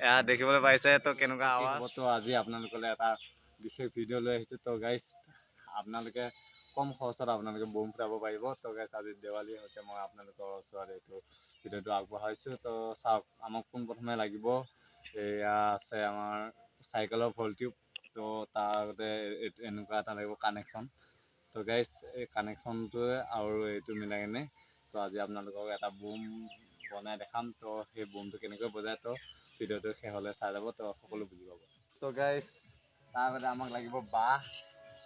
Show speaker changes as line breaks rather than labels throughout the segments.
এয়া দেখিবলৈ পাইছে। তো কেনেকুৱা আৱাজ।
তো আজি আপোনালোকলৈ এটা বিশেষ ভিডিঅ' লৈ আহিছোঁ। তো গাইজ, আপোনালোকে কম খৰচত আপোনালোকে বোম ফুটাব পাৰিব। তো গাইজ, আজি দেৱালীৰ সৈতে মই আপোনালোকৰ ওচৰত এইটো ভিডিঅ'টো আগবঢ়াইছোঁ। তো চাওক, আমাক পোনপ্ৰথমে লাগিব এয়া আছে আমাৰ চাইকেলৰ ভল্টিউব। তো তাৰ আগতে এনেকুৱা এটা লাগিব কানেকশ্যন। তো গাইজ, এই কানেকশ্যনটোৱে আৰু এইটো মিলাই কিনে তো আজি আপোনালোকক এটা বোম বনাই দেখাম। তো সেই বোমটো কেনেকৈ বজায়, তো ভিডিঅ'টো শেষলৈ চাই যাব, তো সকলো বুজি পাব। তো গাইজ, তাৰ আগতে আমাক লাগিব বাঁহ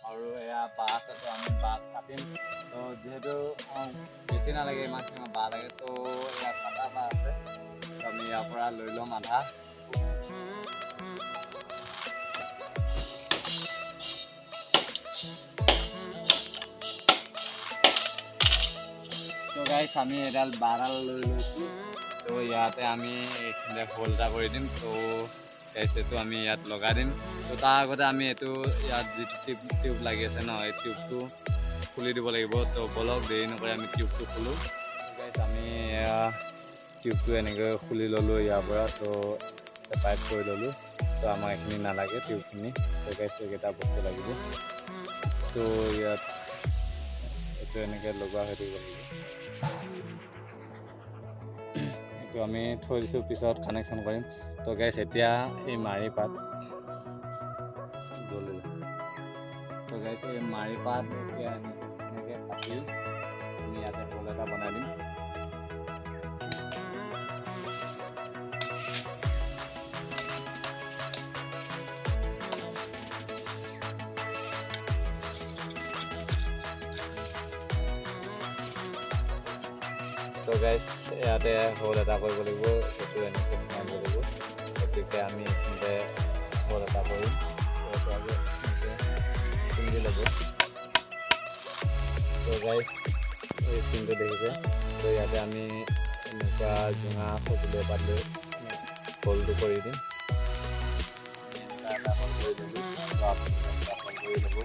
আৰু এয়া বাঁহ আছে। তো আমি বাঁহ কাটিম। তো যিহেতু আমাক বেছি নালাগে, ইমানখিনি বাঁহ লাগে। তো এয়া কাটা বাঁহ আছে, তো আমি ইয়াৰ পৰা লৈ ল'ম আধা। তো গাইজ, আমি এডাল বাঁহডাল লৈ লৈছোঁ। তো ইয়াতে আমি এইখিনিতে হোল এটা কৰি দিম। তো গাইজ, এইটো আমি ইয়াত লগাই দিম। তো তাৰ আগতে আমি এইটো ইয়াত যিটো টিউব লাগি আছে ন, এই টিউবটো খুলি দিব লাগিব। তো বলক, দেৰি নকৰি আমি টিউবটো খোলোঁ। গাইজ, আমি এয়া টিউবটো এনেকৈ খুলি ল'লোঁ ইয়াৰ পৰা। তো ছেপাৰেট কৰি ল'লোঁ। তো আমাক এইখিনি নালাগে টিউবখিনি। তো গাইজ, এইকেইটা বস্তু লাগিব। তো ইয়াত এইটো এনেকৈ লগোৱা হৈ থাকিব লাগিব। এইটো আমি থৈ দিছোঁ, পিছত কানেকশ্যন কৰিম। তো গাইজ, এতিয়া এই মাৰি পাত। তো গাইজ, এই মাৰি পাত এতিয়া এনেকৈ কাটি আমি ইয়াতে হোল এটা বনাই দিম। তো গাইজ, ইয়াতে হোল এটা কৰিব লাগিব। এইটো এনেকৈ সোমাই দিব লাগিব। গতিকে আমি এইখিনিতে হোল এটা কৰিম। তো এইটো আগে এনেকৈ খুন্দি ল'ব। তো গাইজ, এই চিনটো দেখিছে। তো ইয়াতে আমি এনেকুৱা জোঙা সঁজুলি এপাত লৈ হোলটো কৰি দিম। এনেকুৱা এটা হোল কৰি দিলোঁ। তো আপুনি এনেকুৱা হোল কৰি ল'ব।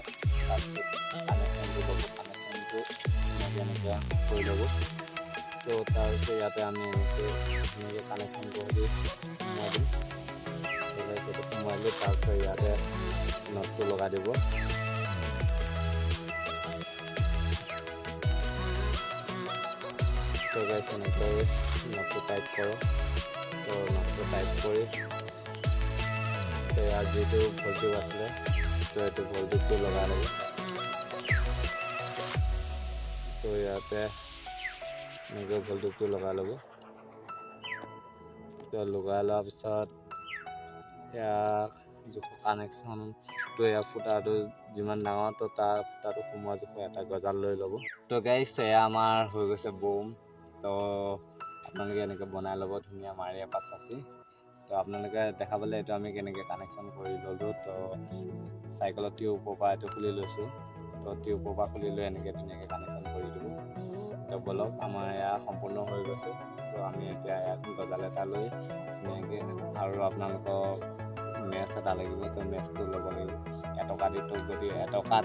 তাৰপিছত কানেকশ্যনটো ল'ব, কানেকশ্যনটো এনেকৈ এনেকুৱা কৰি ল'ব। তো তাৰপিছত ইয়াতে আমি এনেকৈ ধুনীয়াকৈ কানেকশ্যনটো দি সোমোৱাই দিম। তো গাইজ, এইটো সোমোৱাই দিলোঁ। তাৰপিছত ইয়াতে নটটো লগাই দিব। তো গাইজ, এনেকৈ নটটো টাইট কৰক। তো নটটো টাইট কৰি তো ইয়াত যিটো ভল্টিউব আছিলে, তো এইটো ভল্টিউবটো লগাই ল'ব। তো ইয়াতে এনেকৈ ভল্টিউবটো লগাই ল'ব। তো লগাই লোৱাৰ পিছত ইয়াক জোখৰ কানেকশ্যনটো, ইয়াৰ ফুটাটো যিমান ডাঙৰ, তো তাৰ ফুটাটো সোমোৱা জোখৰ এটা গজাল লৈ ল'ব। তো গাইজ, এয়া আমাৰ হৈ গৈছে বোম। তো আপোনালোকে এনেকৈ বনাই ল'ব ধুনীয়া মাৰি এপাত চাঁচি। তো আপোনালোকে দেখা পালে এইটো আমি কেনেকৈ কানেকশ্যন কৰি ল'লোঁ। তো চাইকেলৰ টিউবৰ পৰা এইটো খুলি লৈছোঁ। তো টিউবৰ পৰা খুলি লৈ এনেকৈ ধুনীয়াকৈ কানেকশ্যন কৰি দিলোঁ। তো বলক, আমাৰ এয়া সম্পূৰ্ণ হৈ গৈছে। তো আমি এতিয়া ইয়াত গজাল এটা লৈ ধুনীয়াকৈ আৰু আপোনালোকক মেচ এটা লাগিব। তো মেচটো ল'ব লাগিব 1 টকা দি। তো গতিকে 1 টকাত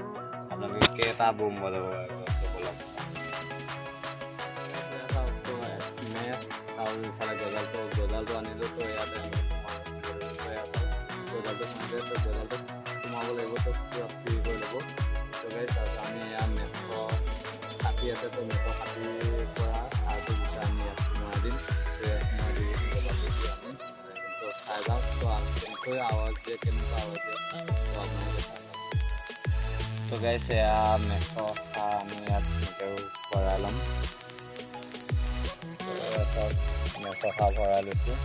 আপোনালোকে কেইটা বোম বজাব পাৰিব, তো বলক চাওঁ। চাওক, তো মেচ আৰু ইফালে গজালটো, গজালটো আনিলোঁ। তো ইয়াতে এনেকৈ সোমাই দিব লাগিব। তো ইয়াত গজালটো সোমাইছে। তো গজালটো সোমাব লাগিব। তো পূৰা ফ্ৰী কৰি ল'ব। তো গাইজ, তাৰপিছত আমি এয়া মেচৰ কাটি আছে। তো মেচৰ কাটিৰ পৰা সাৰটো গোটাই আমি ইয়াত সোমোৱাই দিম। তো ইয়াত সোমোৱাই দি গজালটো দি আমি তো চাই যাওক। তো কেনেকৈ আৱাজ দিয়ে, কেনেকুৱা আৱাজ দিয়ে, তো আপোনালোকে চাই যাওক। তো গাইজ, এয়া মেচৰ সাৰ আমি ইয়াত এনেকৈ ভৰাই ল'ম। তো এয়া চাওক, মেচৰ সাৰ ভৰাই লৈছোঁ।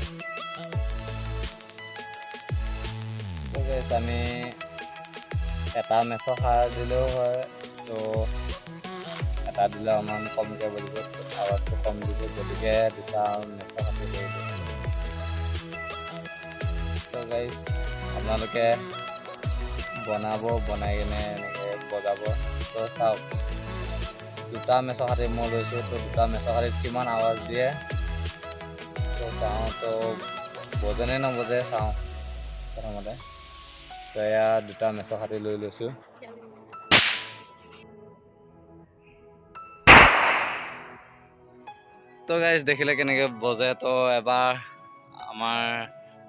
তো গাইজ, আমি এটা মেচৰ সাৰ দিলেও হয়। তো এটা দিলে অকণমান কমকৈ বজিব, আৱাজটো কম দিব। গতিকে দুটা মেচৰ কাটি কৰি লৈছোঁ। তো গাইজ, আপোনালোকে বনাব, বনাই কিনে এনেকৈ বজাব। তো চাওক, দুটা মেচৰ কাঠি মই লৈছোঁ। তো দুটা মেচৰ কাঠিত কিমান আৱাজ দিয়ে, তো চাওঁ। তো বজেনে নবজে চাওঁ প্ৰথমতে। তো এয়া দুটা মেচৰ কাঠি লৈ লৈছোঁ। তো গাইজ, দেখিলে কেনেকৈ বজে। তো এবাৰ আমাৰ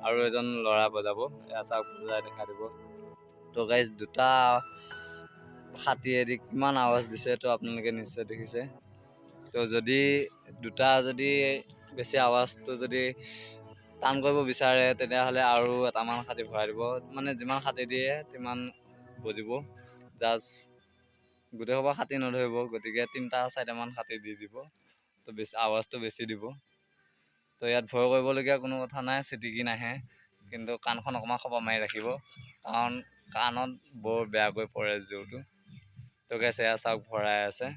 আৰু এজন ল'ৰা বজাব। এয়া চাওক, বজাই দেখাই দিব। তো গাইজ, দুটা খাটিয়েদি কিমান আৱাজ দিছে, তো আপোনালোকে নিশ্চয় দেখিছে। তো যদি দুটা যদি বেছি আৱাজটো যদি টান কৰিব বিচাৰে, তেতিয়াহ'লে আৰু এটামান খাটি ভৰাই দিব। মানে যিমান খাটি দিয়ে তিমান বজিব। জাষ্ট গোটেই সোপা খাটি নধৰিব, গতিকে তিনিটা চাৰিটামান খাটি দি দিব, তো বেছি আৱাজটো বেছি দিব। তো ইয়াত ভয় কৰিবলগীয়া কোনো কথা নাই, চিটিকি নাহে। কিন্তু কাণখন অকণমান খোপা মাৰি ৰাখিব, কাৰণ কাণত বৰ বেয়াকৈ পৰে জোৰটো। তো গাইছ, এয়া চাওক, ভৰাই আছে।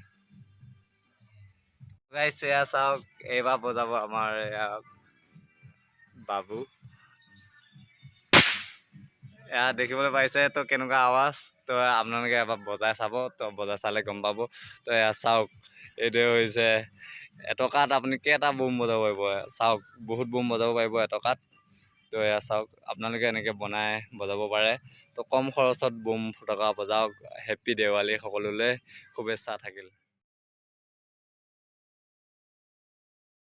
গাইছ, এয়া চাওক, এইবাৰ বজাব আমাৰ এয়া বাবু। এয়া দেখিবলৈ পাইছে তো কেনেকুৱা আৱাজ। তো আপোনালোকে এবাৰ বজাই চাব, তো বজাই চালে গম পাব। তো এয়া চাওক, এইটোৱে হৈছে এটকাত আপুনি কেইটা বোম বজাব পাৰিব। চাওক, বহুত বোম বজাব পাৰিব এটকাত। তো এয়া চাওক, আপোনালোকে এনেকৈ বনাই বজাব পাৰে। তো কম খৰচত বোম ফটকা বজাওক। হেপ্পী দেৱালী, সকলোলৈ শুভেচ্ছা থাকিল।